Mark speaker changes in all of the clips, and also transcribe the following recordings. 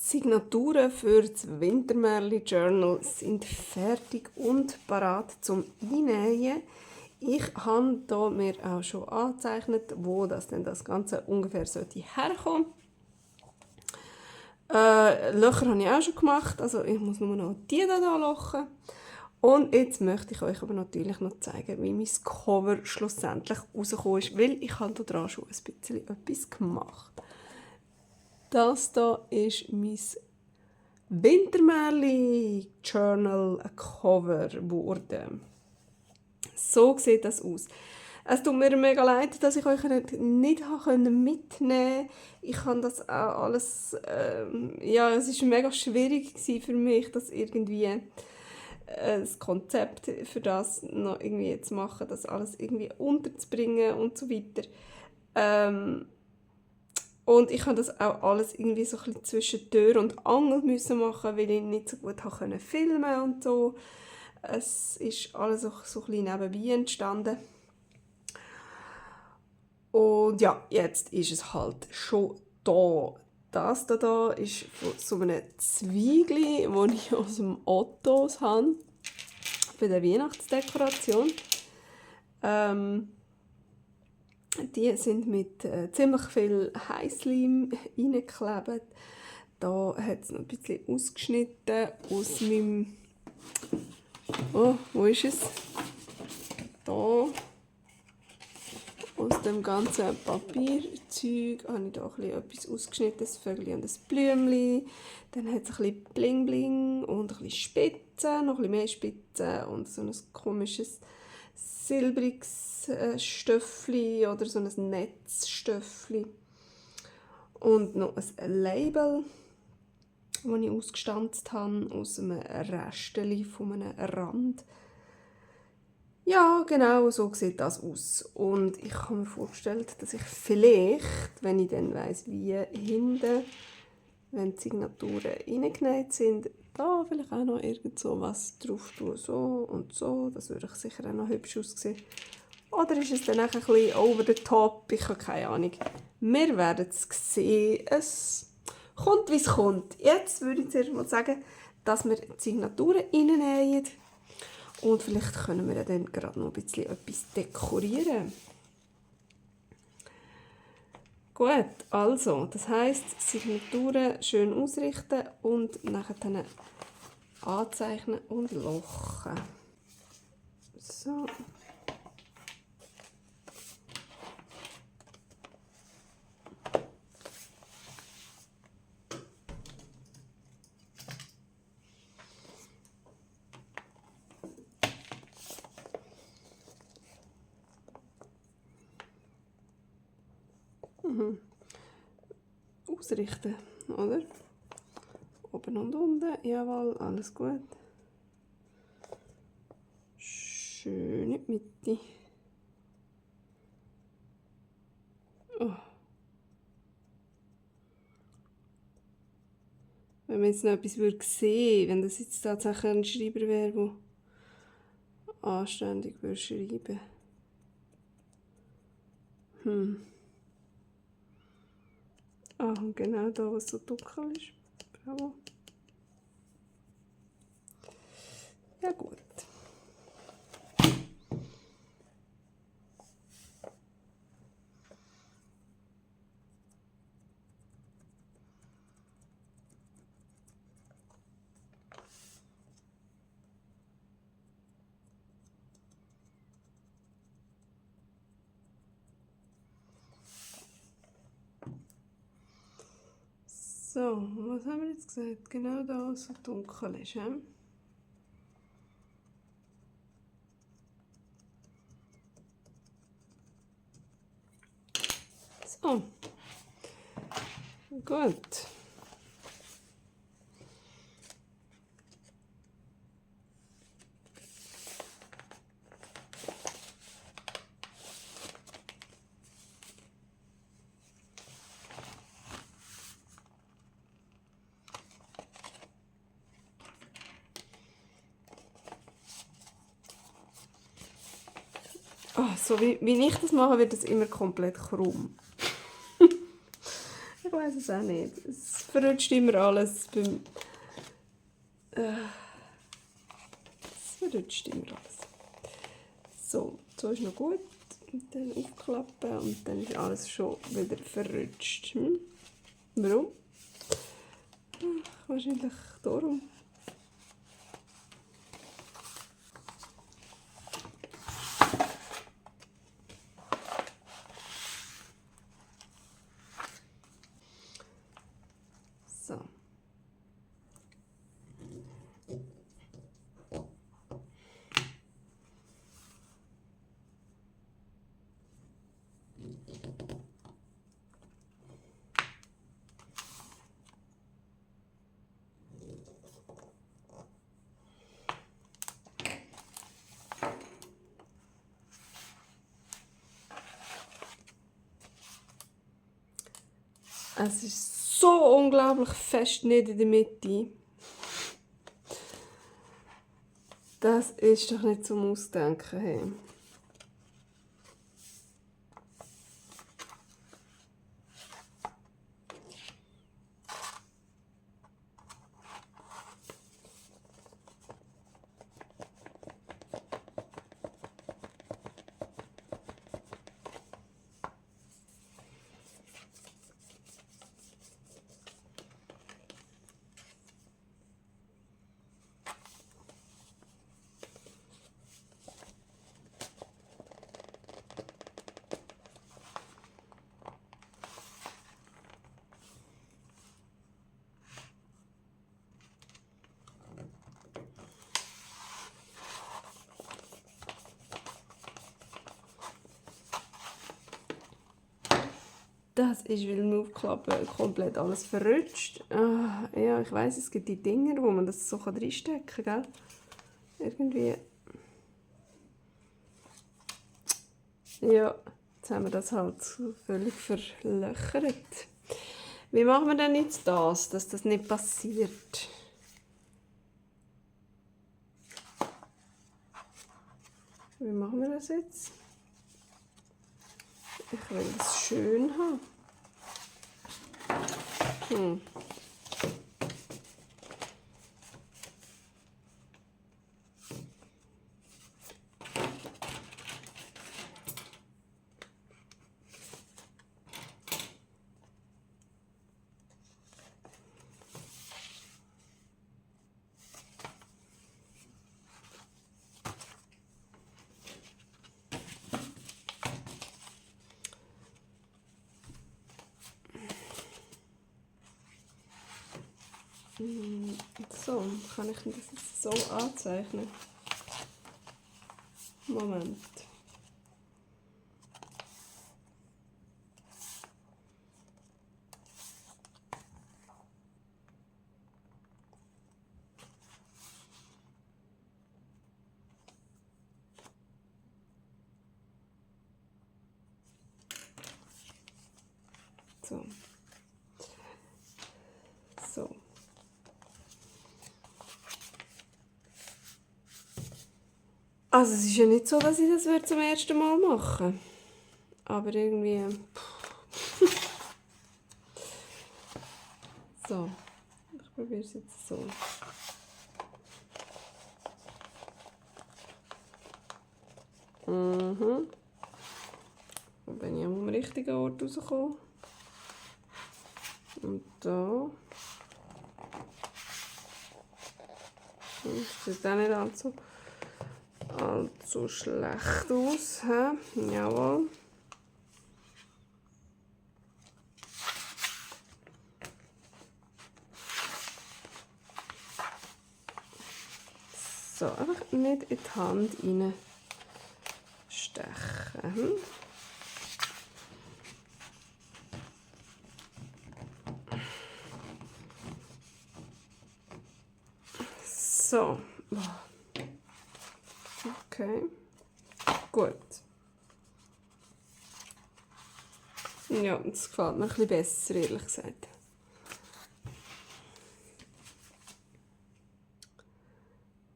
Speaker 1: Signaturen für das Wintermärli Journal sind fertig und parat zum Einnähen. Ich habe hier mir auch schon angezeichnet, wo das Ganze ungefähr herkommen sollte. Löcher habe ich auch schon gemacht, also ich muss nur noch die hier lochen. Und jetzt möchte ich euch aber natürlich noch zeigen, wie mein Cover schlussendlich rausgekommen ist, weil ich habe daran schon ein bisschen etwas gemacht. Das hier ist mein Wintermärli Journal Cover geworden. So sieht das aus. Es tut mir mega leid, dass ich euch nicht mitnehmen konnte. Ich habe das auch alles, es war mega schwierig für mich, das irgendwie das Konzept für das noch irgendwie zu machen, das alles irgendwie unterzubringen und so weiter. Und ich musste das auch alles irgendwie so ein bisschen zwischen Tür und Angel machen, weil ich nicht so gut filmen konnte und so. Es ist alles so ein bisschen nebenbei entstanden. Und ja, jetzt ist es halt schon da. Das hier ist von so einem Zweigli, das ich aus dem Ottos habe, für die Weihnachtsdekoration. Die sind mit ziemlich viel Heißleim reingeklebt. Da hat es noch ein bisschen ausgeschnitten aus meinem... Oh, wo ist es? Da. Aus dem ganzen Papierzeug habe ich da etwas ausgeschnitten, ein Vögel und ein Blümchen. Dann hat es ein bisschen Bling Bling und ein bisschen Spitzen, noch ein bisschen mehr Spitzen und so ein komisches silbriges Stöffli oder so ein Netzstöffli. Und noch ein Label, das ich ausgestanzt habe aus einem Restchen von einem Rand. Ja, genau, so sieht das aus. Und ich habe mir vorgestellt, dass ich vielleicht, wenn ich dann weiss, wie hinten, wenn die Signaturen reingenäht sind, da vielleicht auch noch irgend so was drauf tue, so und so. Das würde sicher auch noch hübsch aussehen. Oder ist es dann auch ein bisschen over the top? Ich habe keine Ahnung. Wir werden es sehen. Es kommt, wie es kommt. Jetzt würde ich zuerst mal sagen, dass wir die Signaturen reinnähen. Und vielleicht können wir dann gerade noch ein bisschen etwas dekorieren. Gut, also, das heisst, Signaturen schön ausrichten und nachher dann anzeichnen und lochen. So. Ausrichten, oder? Oben und unten, jawohl, alles gut. Schön in die Mitte. Oh. Wenn man jetzt noch etwas sehen würde, wenn das jetzt tatsächlich ein Schreiber wäre, der anständig schreiben würde. Ah, und genau da, was so dunkel ist. Bravo. Ja, gut. So, was haben wir jetzt gesagt? Genau da, was so dunkel ist. He? So. Gut. Oh, so wie ich das mache, wird das immer komplett krumm. Ich weiß es auch nicht. Es verrutscht immer alles. Es verrutscht immer alles. So ist noch gut. Und dann aufklappen und dann ist alles schon wieder verrutscht. Warum? Wahrscheinlich darum. So. Es ist so unglaublich fest nicht in der Mitte. Das ist doch nicht zum Ausdenken. Hey. Das ist, weil im Aufklappen komplett alles verrutscht. Ja, ich weiss, es gibt die Dinger, wo man das so reinstecken kann, gell? Irgendwie. Ja, jetzt haben wir das halt völlig verlöchert. Wie machen wir denn jetzt das, dass das nicht passiert? Wie machen wir das jetzt? Ich will es schön haben. So, kann ich das jetzt so anzeichnen? Moment. So. So. Also es ist ja nicht so, dass ich das zum ersten Mal machen würde. Aber irgendwie... So, ich probiere es jetzt so. Und bin ich am richtigen Ort rausgekommen. Und da. Das sieht auch nicht allzu schlecht aus. He? Jawohl. So, einfach nicht in die Hand reinstechen. So. Okay. Gut. Ja, das gefällt mir ein bisschen besser, ehrlich gesagt.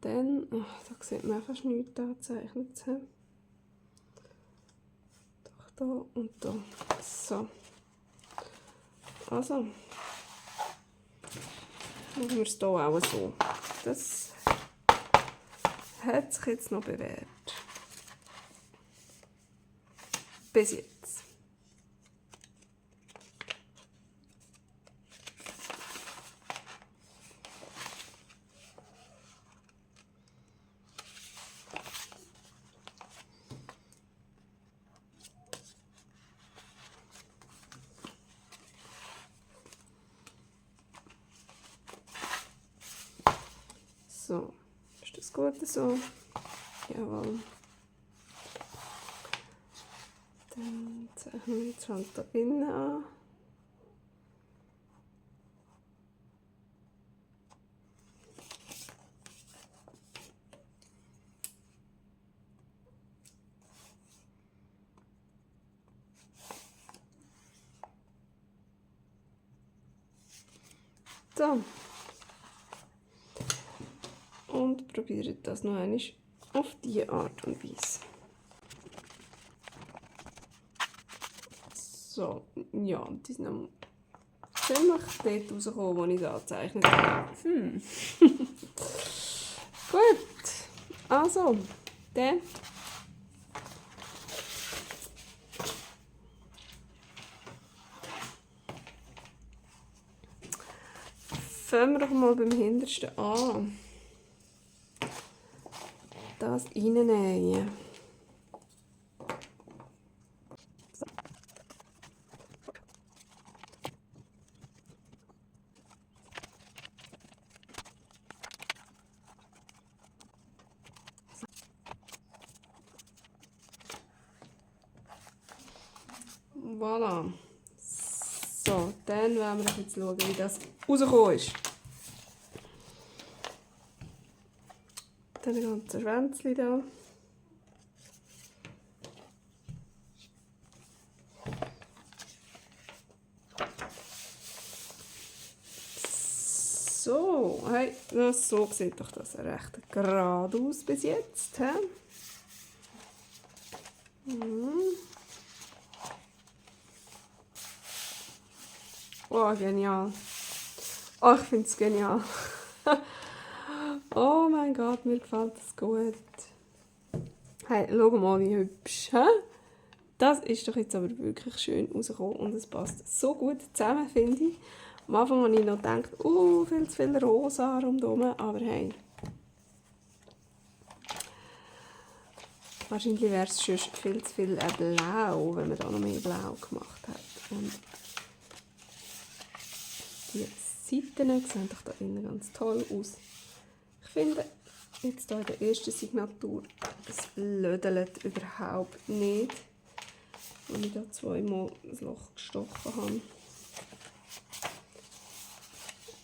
Speaker 1: Dann, da sieht man fast nichts angezeichnet. Doch da und da. So. Also. Machen wir es hier auch so. Das hat sich jetzt noch bewährt. Bis jetzt. So, ist das gut so? Jawohl. Dann zeichnen wir jetzt halt da innen an. So. Und probiere das noch einmal auf diese Art und Weise. So, ja, die sind noch ziemlich dort rausgekommen, wo ich es angezeichnet habe. Gut, also, dann fangen wir doch mal beim Hintersten an. Das reinnähen. Voilà. So, dann werden wir jetzt schauen, wie das rausgekommen ist. Dann ein ganzes Schwänzchen hier. So, hey, so sieht doch das recht gerade aus bis jetzt. He? Oh, genial. Oh, ich finde es genial. Oh mein Gott, mir gefällt das gut. Hey, schau mal, wie hübsch. He? Das ist doch jetzt aber wirklich schön rausgekommen und es passt so gut zusammen, finde ich. Am Anfang habe ich noch gedacht, viel zu viel rosa rundherum, aber hey. Wahrscheinlich wäre es schon viel zu viel blau, wenn man da noch mehr blau gemacht hat. Und die Seiten sehen doch da innen ganz toll aus. Ich finde, jetzt hier in der ersten Signatur, es lödelt überhaupt nicht. Wenn ich da zweimal ein Loch gestochen habe.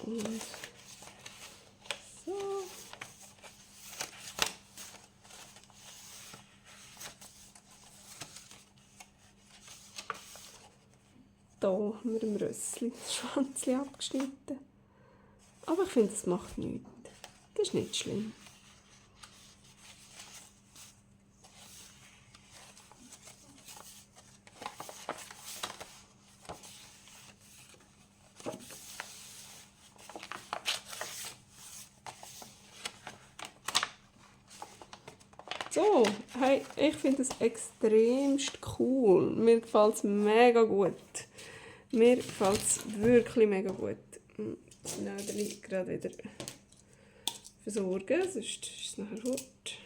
Speaker 1: Und so. Hier haben wir im Rössli das Schwanzchen abgeschnitten. Aber ich finde, es macht nichts. Das ist nicht schlimm. So, hey, ich finde es extremst cool. Mir gefällt es mega gut. Mir gefällt es wirklich mega gut. Das Nädchen gerade wieder versorgen, sonst ist es nachher fort.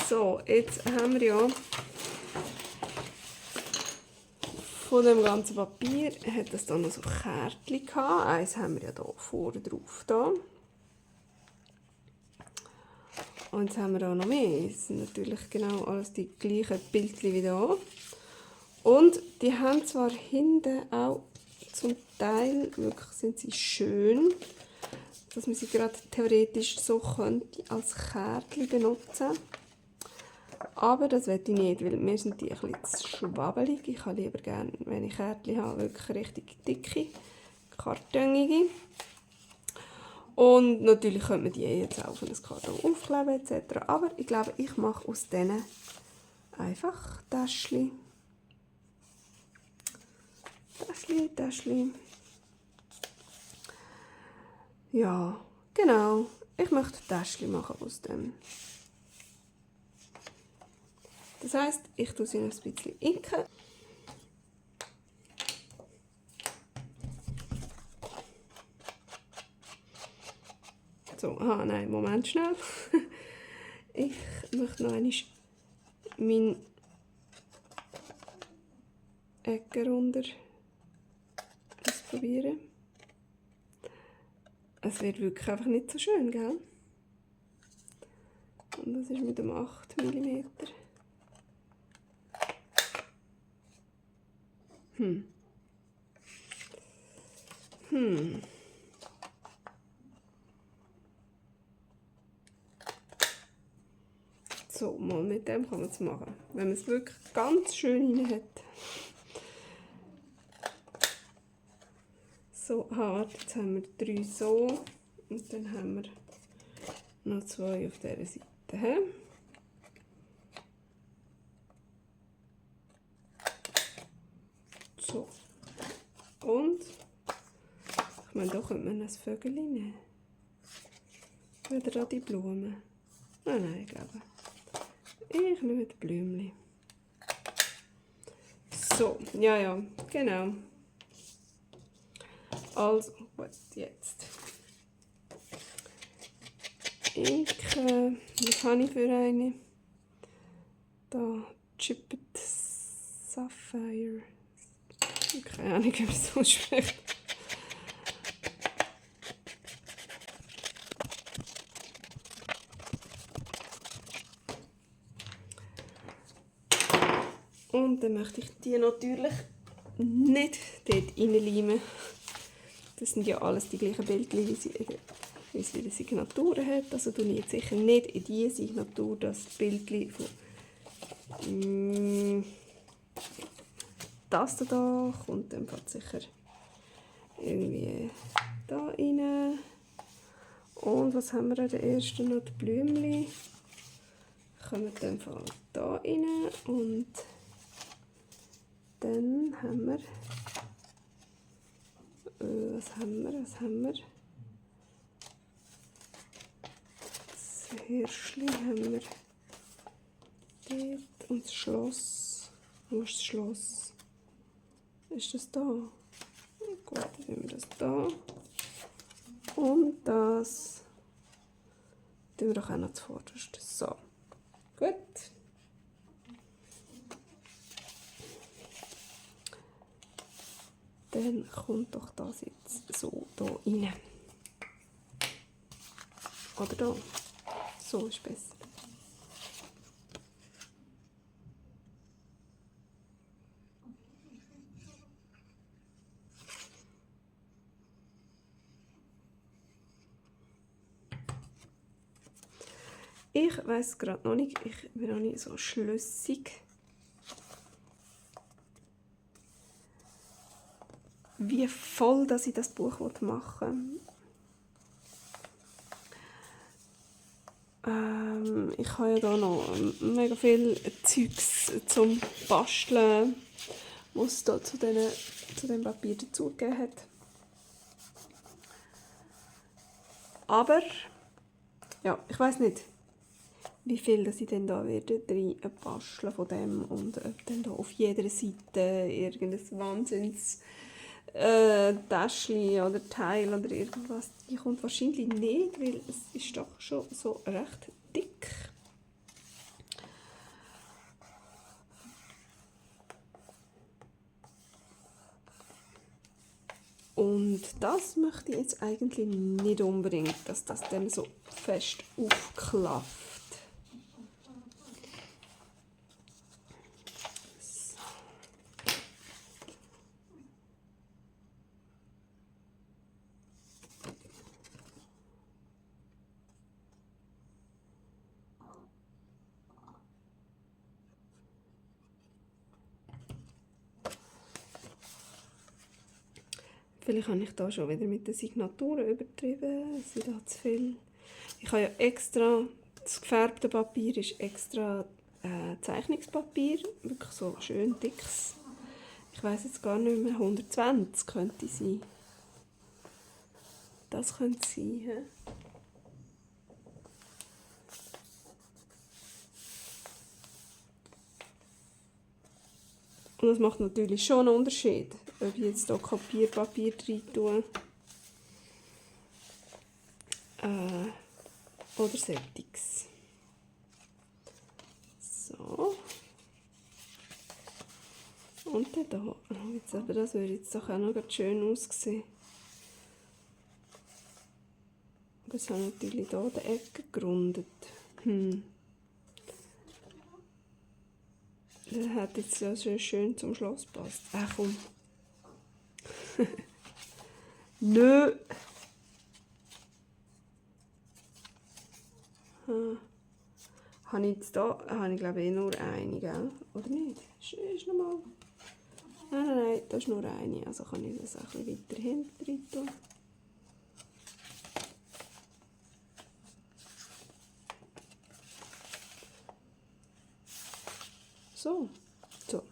Speaker 1: So, jetzt haben wir ja von dem ganzen Papier hat es dann noch so Kärtchen gehabt. Eins haben wir ja hier vorne drauf. Da. Und jetzt haben wir auch noch mehr. Es sind natürlich genau alles die gleichen Bildchen wie hier. Und die haben zwar hinten auch zum Teil, wirklich sind sie schön, dass man sie gerade theoretisch so könnte als Kärtchen benutzen. Aber das will ich nicht, weil mir sind die ein bisschen zu schwabbelig. Ich habe lieber gerne, wenn ich Kärtchen habe, wirklich richtig dicke, kartönige. Und natürlich könnte man die jetzt auch auf ein Karton aufkleben etc. Aber ich glaube, ich mache aus denen einfach Täschchen. Ja, genau. Ich möchte Täschchen machen aus dem. Das heisst, ich tue sie noch ein bisschen inken. So, nein, Moment schnell. Ich möchte noch einmal meinen Ecke runter ausprobieren. Es wird wirklich einfach nicht so schön, gell? Und das ist mit dem 8 mm. So, mal mit dem kann man es machen. Wenn man es wirklich ganz schön rein hat. So, jetzt haben wir 3 so. Und dann haben wir noch 2 auf dieser Seite. So. Und ich meine, da könnte man ein Vögel nehmen. Oder auch die Blumen. Nein, ich glaube. Ich nehme die Blümchen. So, ja, genau. Also, gut, jetzt. Was habe ich für eine? Da, Chipped Sapphire. Keine Ahnung, wie man es ausspricht. Und dann möchte ich die natürlich nicht dort reinleimen. Das sind ja alles die gleichen Bildchen, wie es wieder Signaturen hat. Also tue ich jetzt sicher nicht in diese Signatur das Bildchen von das da kommt dann sicher irgendwie da rein. Und was haben wir an der ersten noch? Die Blümchen kommen dann da rein und dann haben wir was haben wir? Das Hirschli haben wir dort und das Schloss. Wo ist das Schloss? Ist das da? Gut, dann nehmen wir das da. Und das tun wir doch auch noch zuvorderst. So, gut. Dann kommt doch das jetzt so hier rein. Oder da. So ist besser. Ich weiß gerade noch nicht, ich bin noch nicht so schlüssig, wie voll dass ich das Buch machen will. Ich habe ja da noch mega viel Zeugs zum Basteln, was es da zu dem Papier dazugegeben hat. Aber ja, ich weiß nicht, wie viel dass ich dann da werde rein basteln von dem und ob dann da auf jeder Seite irgendein Wahnsinns Täschchen oder Teil oder irgendwas, die kommt wahrscheinlich nicht, weil es ist doch schon so recht dick. Und das möchte ich jetzt eigentlich nicht unbedingt, dass das dann so fest aufklafft. Vielleicht habe ich da schon wieder mit den Signaturen übertrieben. Es sind da zu viel. Ich habe ja extra, das gefärbte Papier ist extra Zeichnungspapier. Wirklich so schön dickes. Ich weiss jetzt gar nicht mehr, 120 könnte sein. Das könnte sein. He? Und das macht natürlich schon einen Unterschied, ob ich jetzt hier Kopierpapier rein tue. Oder Sättiges. So. Und dann hier. Jetzt aber das würde jetzt doch auch noch schön aussehen. Das habe ich natürlich hier die Ecke gerundet. Das hat jetzt ja schön zum Schloss gepasst. Ach komm. Nö. Habe ich jetzt da, habe ich glaube nur eine, gell? Oder nicht? Ist nochmal. Nein, das ist nur eine. Also kann ich das auch ein bisschen weiter hinten tun. So. So.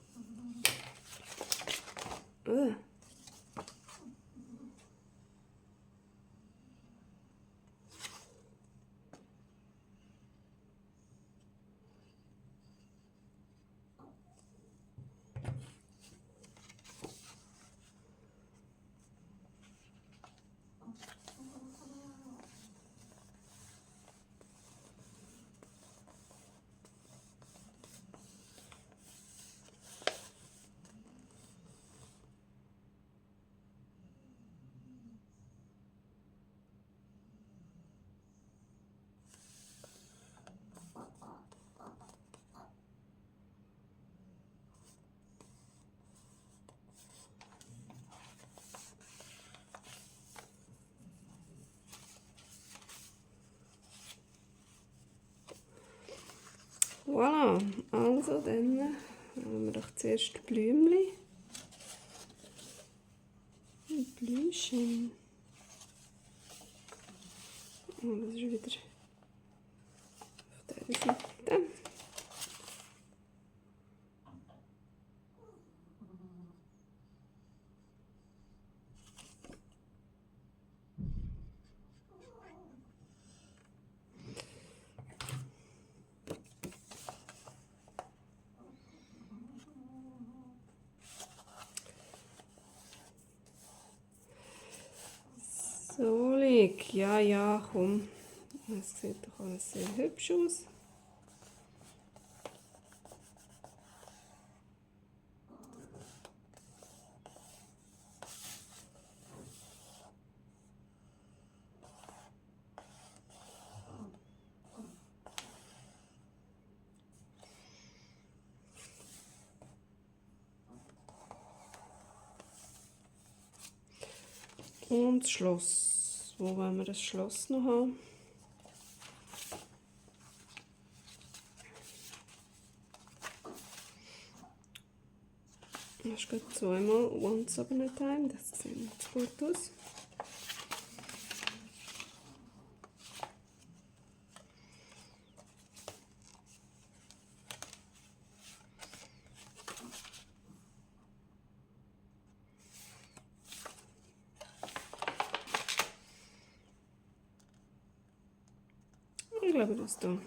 Speaker 1: Voilà, also dann haben wir doch zuerst die Blümchen. Blümchen. Und das ist wieder auf dieser Seite. So, ja, komm. Das sieht doch alles sehr hübsch aus. Und das Schloss. Wo wollen wir das Schloss noch haben? Das ist gerade zweimal Once Upon a Time. Das sieht nicht gut aus. Ich glaube, das hier.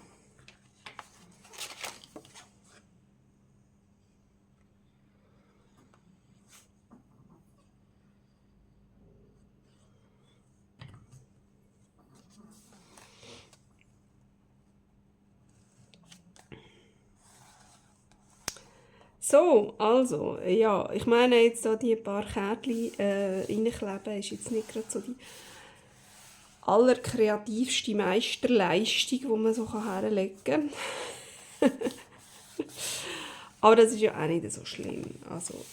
Speaker 1: So, also, ja, ich meine jetzt da die paar Kärtchen reinkleben, ist jetzt nicht gerade so die allerkreativste Meisterleistung, die man so herlegen kann. Aber das ist ja auch nicht so schlimm. Also,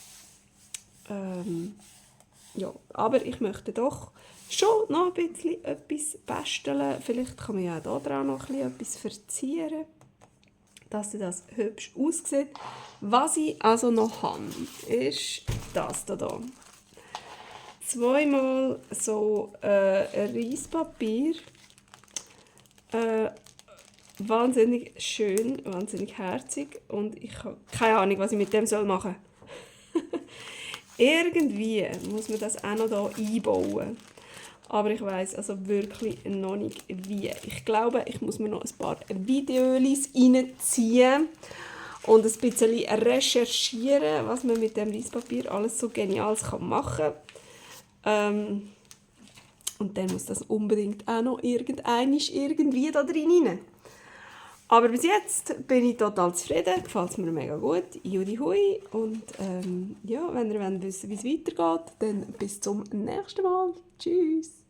Speaker 1: ja, aber ich möchte doch schon noch ein bisschen etwas basteln. Vielleicht kann man ja auch da dran noch ein bisschen etwas verzieren, dass das hübsch aussieht. Was ich also noch habe, ist das hier. Zweimal so Reispapier. Wahnsinnig schön, wahnsinnig herzig. Und ich habe keine Ahnung, was ich mit dem machen soll. Irgendwie muss man das auch noch hier einbauen. Aber ich weiss also wirklich noch nicht wie. Ich glaube, ich muss mir noch ein paar Videos reinziehen und ein bisschen recherchieren, was man mit dem Reispapier alles so Geniales machen kann. Und dann muss das unbedingt auch noch irgendwie da drin rein. Aber bis jetzt bin ich total zufrieden, gefällt es mir mega gut. Judy hui. Und ja, wenn ihr wissen wollt, wie es weitergeht, dann bis zum nächsten Mal. Tschüss.